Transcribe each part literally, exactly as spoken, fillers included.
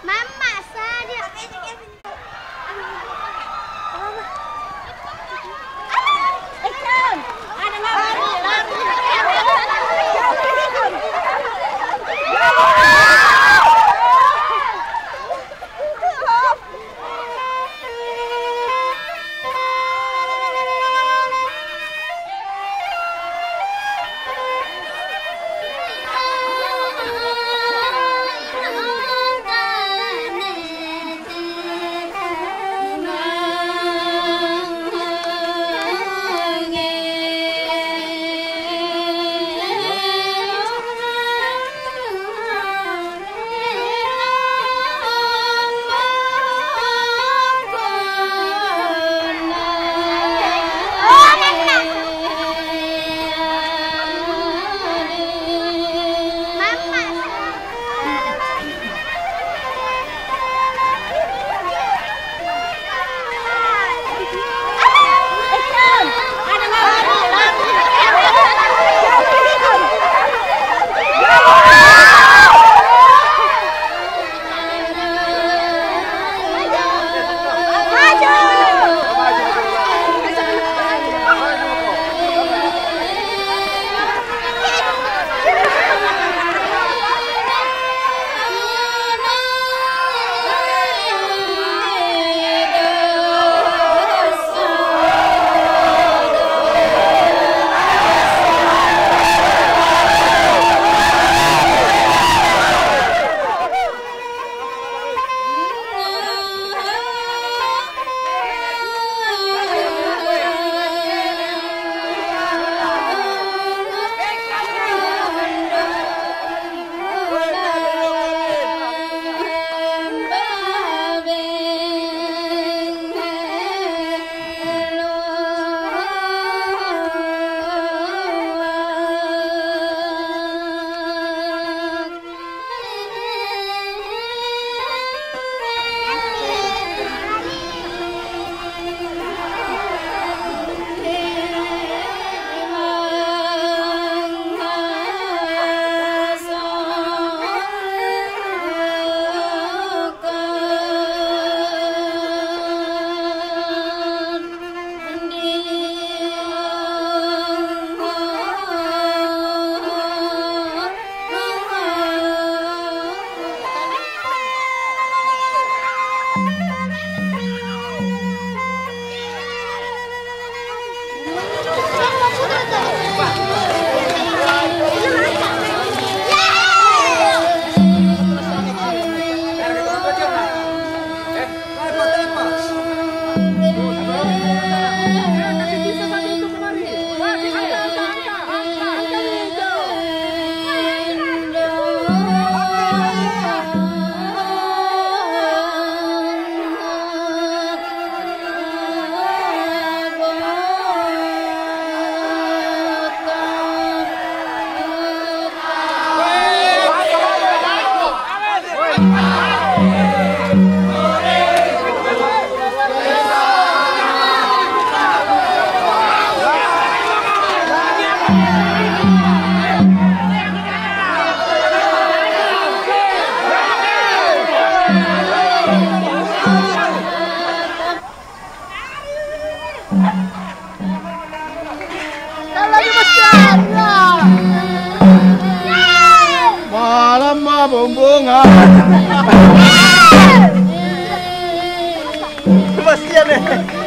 Mama, saya. Bumbung, ah. Kemasian, eh.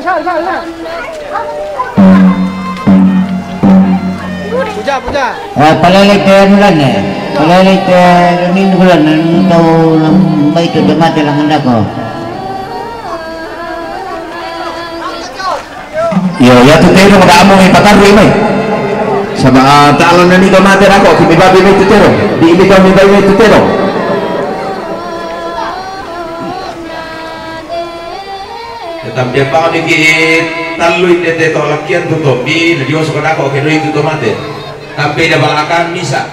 Puja, puja. Eh, palele te anu lan, eh. Palele te anu lan, anu tau lang bai tu te mate lang anda ko. Iyo, iya tu tero kada amo mai pataru mai. Sama, ah, talan nani tu mate nako, kimi babi mai tu tero. Di ini kami bai mai tu tero. Tetapi apa ni ki tallu inde te to lakian tu topi, na dio suka nako ke doi tu to mate. Tapi da balakan misa.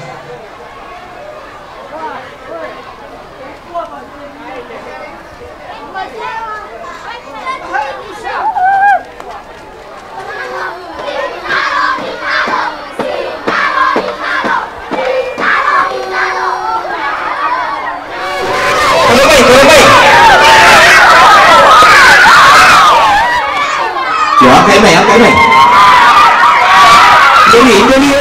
Tolong, Bay, tolong, Bay. Yo, angkat, Bay, angkat, Bay. Indomie, Indomie.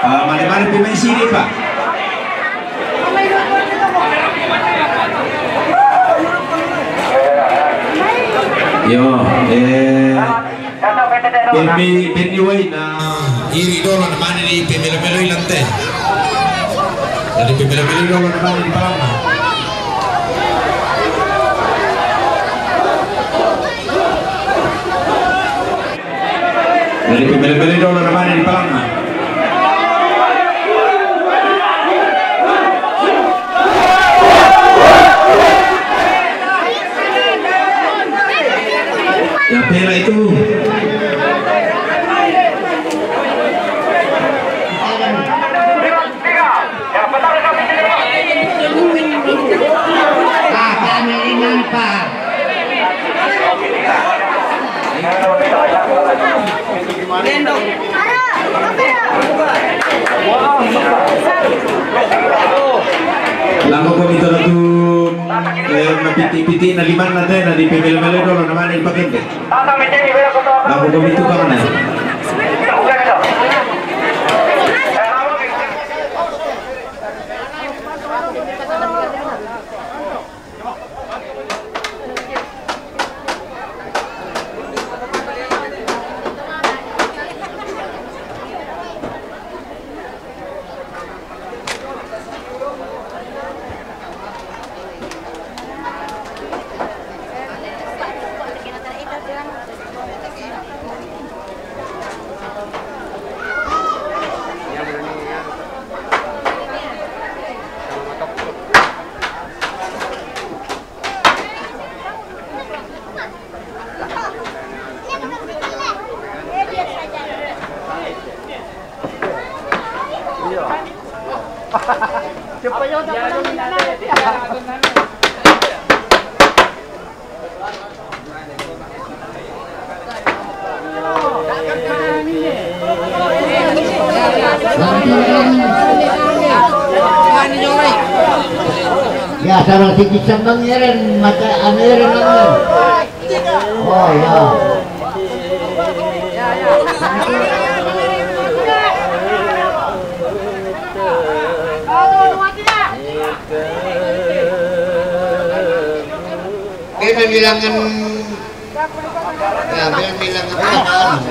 Ah, mari-mari pemain sini, Pak. Yo, eh, Benny, Benny Wai na iri dolo na mani di pemelo-melo ilan te. Dari pemelo-melo dolo na mani di palama. Dari pemelo-melo dolo na mani di palama. Ya, pela itu. Pak, kami ingat, Pak. Lako ko mito na tu, eh, na piti-piti na lima na te, na di pemelo-melo dolo na mani pakente. Lako ko mito ka mana? Ya, sarang sigi sambang iren, mata anu iren, anu. Oh, ya. Kita bilangan, ya, bilang, bilangan.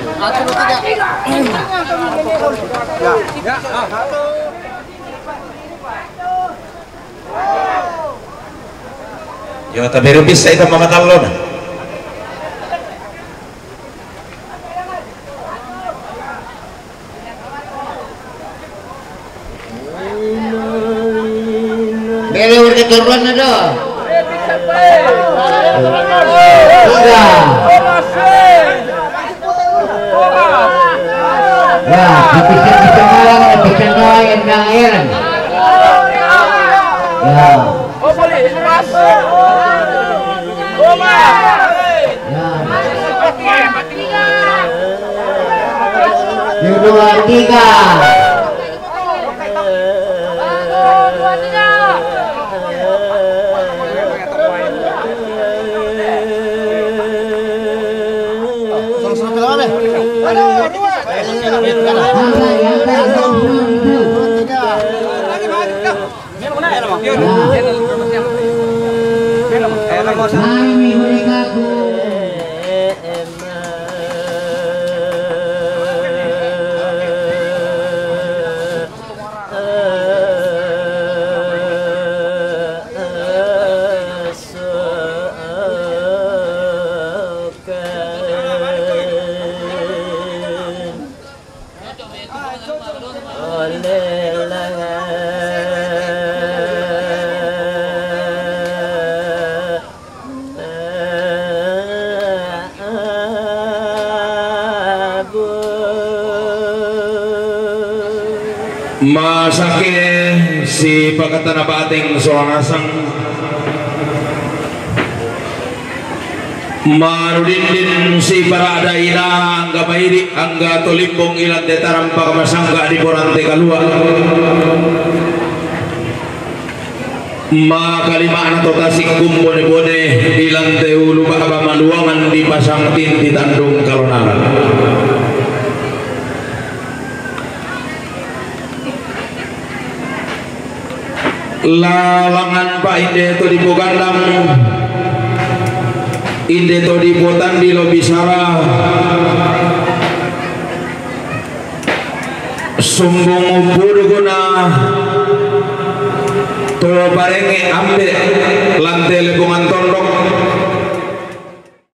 Yo, tabere bisa ita mamatallo na. Ele urke toruan na do. Tiga. Ya, bisa-bisa malam, bisa doain Bang Eren. Ya. Ya. Dua, tiga. Masake si pakatana bateng soangasang. Marudindin si parada ila angga mairi angga tolimbong ilan detaram pakamasangga di porante kalua. Makalimana to tasik kumbone-bone ilan teulu baba maluangan di pasang tinti tandung kalonaran. Lalangan pa inde to dipogandang, inde to dipotandi lo bisara. Sumbung pudu guna to parenge ambe.